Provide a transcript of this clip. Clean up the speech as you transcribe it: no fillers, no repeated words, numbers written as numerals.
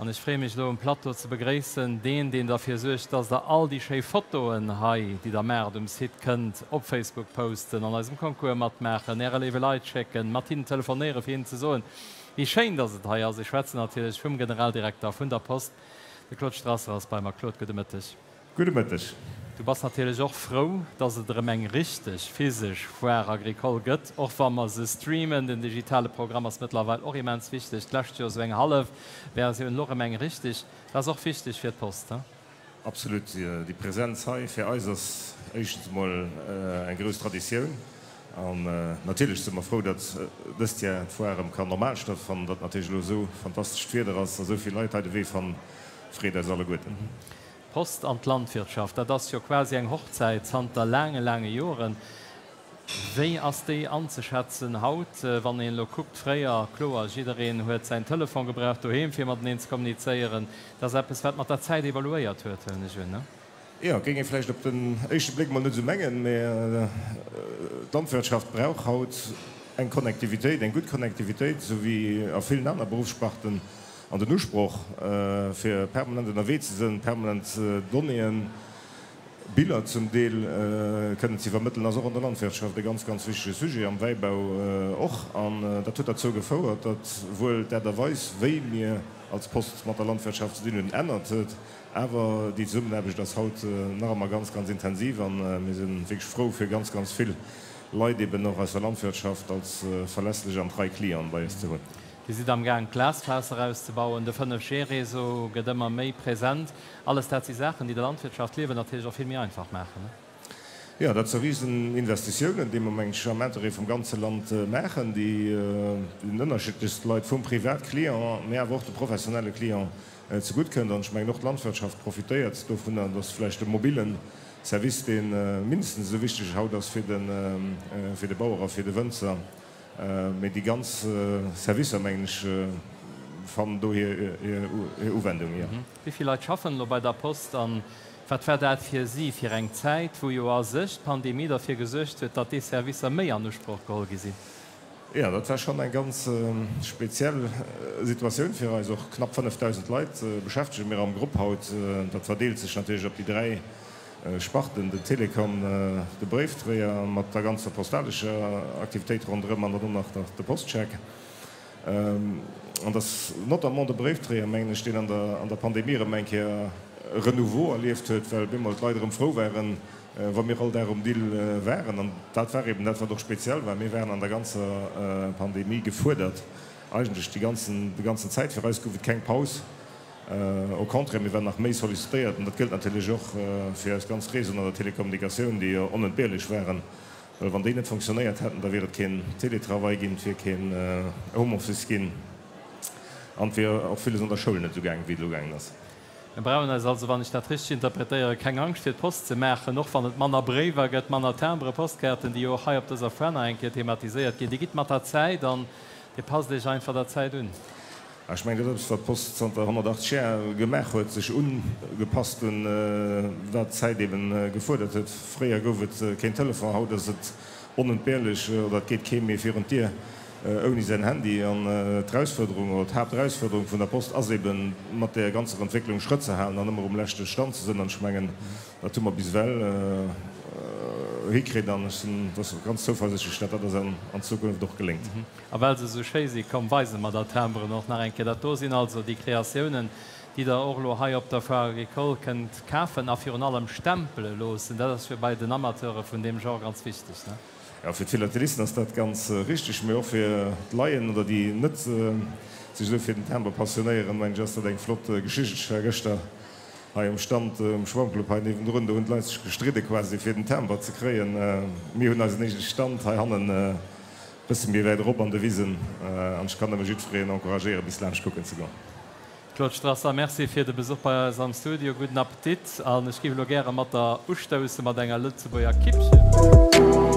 An ech freeë mech elo um Plateau ze begréissen deen, deen derfir suergt, dass der all déi schéi Fotoen hei, déi der maacht um Site, kënnt op Facebook posten, an eisem Concours matmaachen, äre léiwe Leit schécken, mat hinnen telefonéieren, fir hinnen ze soen, wéi schéin dass et hei ass. Ech schwätzen natierlech vum Generaldirekter vun der Post, de Claude Strasser ass bei mer. Claude, gudde Mëtteg. Gudde Mëtteg. Du bass natierlech och frou, dass et erëm eng richteg physesch Foire Agricole gëtt, och wa mer se streamen. Den digitale Programm ass mëttlerweil och immens wichteg. D'lescht Joer esou eng hallef Versioun, elo erëm eng richteg. Dat ass och wichteg fir d'Post, he? Absolut. Déi Präsenz hei fir eis ass éischtens emol eng grouss Traditioun. An natierlech si mer frou, datt dëst Jar d'Foire erëm kann normal stattfannen. Datt natierlech elo esou fantastescht Wieder ass a esou vill Leit hei de Wee fannen, freet eis alleguerten. D'Post an d'Landwirtschaft, dat ass jo quasi eng Hochzäit zanter laange, laange Joren. Wéi ass déi anzeschätzen haut, wann een elo kuckt, fréier, kloer, jiddereen huet säin Telefon gebraucht doheem, fir mateneen ze kommunizéieren. Dat ass eppes, wat mat der Zäit evoluéiert huet, huelen ech un, ne? Jo, géing ee vläicht op den éischte Bléck mol net esou mengen, mä d'Landwirtschaft brauch haut eng Connectivitéit, eng gutt Connectivitéit, esou wéi a villen aner Beruffssparten. An den Usproch, fir permanent ënnerwee ze sënn, permanent Donnéeën, Biller zum Deel kënnen ze iwwermëttelen, ass och an der Landwirtschaft e ganz, ganz wichtege Sujet, am Wäibau och. An dat huet derzou gefouert, datt wuel d'Aart a Weis, wéi mir als Post mat der Landwirtschaft ze dinn hunn, ännert huet. Awer déi Zesummenaarbecht ass haut nach ëmmer ganz, ganz intensiv a mir si wierklech frou, fir ganz, ganz vill Leit eben och aus der Landwirtschaft als verlässlech an trei Clienten bei eis ze hunn. Dir sidd am Gaang d'Glasfaser auszebauen, de 5G-Réseau gëtt ëmmer méi present. Alles dat si Saachen, déi der Landwirtschaft d'Liewen natierlech och vill méi einfach maachen. Jo, dat si risen Investitiounen, déi mer, mengen ech, am Interêt vum ganze Land maachen, déi den ënnerschiddlechste Leit, vum Privatclient, mä awer och de professionelle Client zegutt kënnt. An ech mengen, och d'Landwirtschaft profitéiert dovunner, dass vläicht de mobile Service, dee mindestens esou wichteg haut ass fir de Bauer a fir de Wënzer, Mee déi ganz Servicer, mengen ech, fannen do hir Uwendung, jo. Wéi vill Leit schaffen elo bei der Post an wat war dat fir si fir eng Zäit, wou jo a sech d'Pandemie derfir gesuergt huet, datt déi Servicer méi an Usproch geholl gi sinn? Jo, dat war schonn eng ganz speziell Situatioun fir eis. Och knapp 5.000 Leit beschäftege mir am Grupp haut. Dat verdeelt sech natierlech op déi 3 Sparten, den Télécom, de Bréifdréier mat der ganzer postalescher Aktivitéit ronderëm an dann och nach de Postscheck. An dass notamment de Bréifdréier, mengen ech, deen an der Pandemie erëm eng Kéier e Renouveau erlieft huet, well op eemol d'Leit erëm frou waren, wa mir all Dag um Dill waren. An dat war eben dat, wat och speziell war. Mir waren an der ganzer Pandemie gefuerdert, eigentlech déi ganzen Zäit. Fir eis gouf et keng Paus. Au contraire, mir waren nach méi sollicitéiert, an dat gëllt natierlech och fir eis ganz Réseauen an der Telekommunikatioun, déi jo onentbehrlech waren, well wann déi net fonctionnéiert hätten, da wier et keen Télétravail ginn, et wier keen Homeoffice ginn an et wier och villes an der Schoul net esou gaangen, wéi et elo gaangen ass. Mir brauchen eis also, wann ech dat richteg interpretéieren, keng Angscht fir d'Post ze maachen, och wann et manner Bréiwer gëtt, manner Timbere, Postkaarten, déi jo och hei op dëser Foire nach eng Kéier thematiséiert ginn. Dir gitt mat der Zäit an Dir passt Iech einfach der Zäit un. Ech mengen, dat ass eppes, wat d'Post zanter 180 Jar gemaach huet, sech ugepasst un wat d'Zäit eben gefuerdert huet. Fréier gouf et keen Telefon, haut ass et onentbehrlech oder et geet kee méi virun d'Dier ouni säin Handy. An d'Erausfuerderung oder d'Haapterausfuerderung vun der Post ass eben, mat där ganzer Entwécklung Schrëtt ze halen an ëmmer um leschte Stand ze sinn. An ech mengen, dat hu mer bis ewell hikritt an ech sinn ganz zouversichtlech, datt dat eis an Zukunft och geléngt. A well se esou schéi si, komm weise mer der Timberen och nach eng Kéier. Dat do sinn also déi Kreatiounen, déi der och elo hei op der Foire Agricole kënnt kafen a virun allem stempele loossen. Dat ass jo bei den Amateure vun deem Genre ganz wichteg, ne? Jo, fir d'Philatelisten ass dat ganz richteg, mee och fir d'Laien oder déi net sech esou fir den Timber passionéieren, mengen ech, ass dat eng flott Geschicht. Ech war gëschter hei um Stand um Schwammclub hei niewendrun, do hunn d'Leit sech gestridde quasi fir den Timber ze kréien. Mir hunn eisen eegene Stand hei hannen. Bësse méi wäit erop an de Wisen an ech kann nëmme jiddwereen encouragéieren bis laanscht kucken ze goen. Claude Strasser, Merci fir de Besuch bei eis am Studio. Gudden Appetit an ech géif elo gäre mat der ustousse mat enger Lëtzebuerger Kippchen.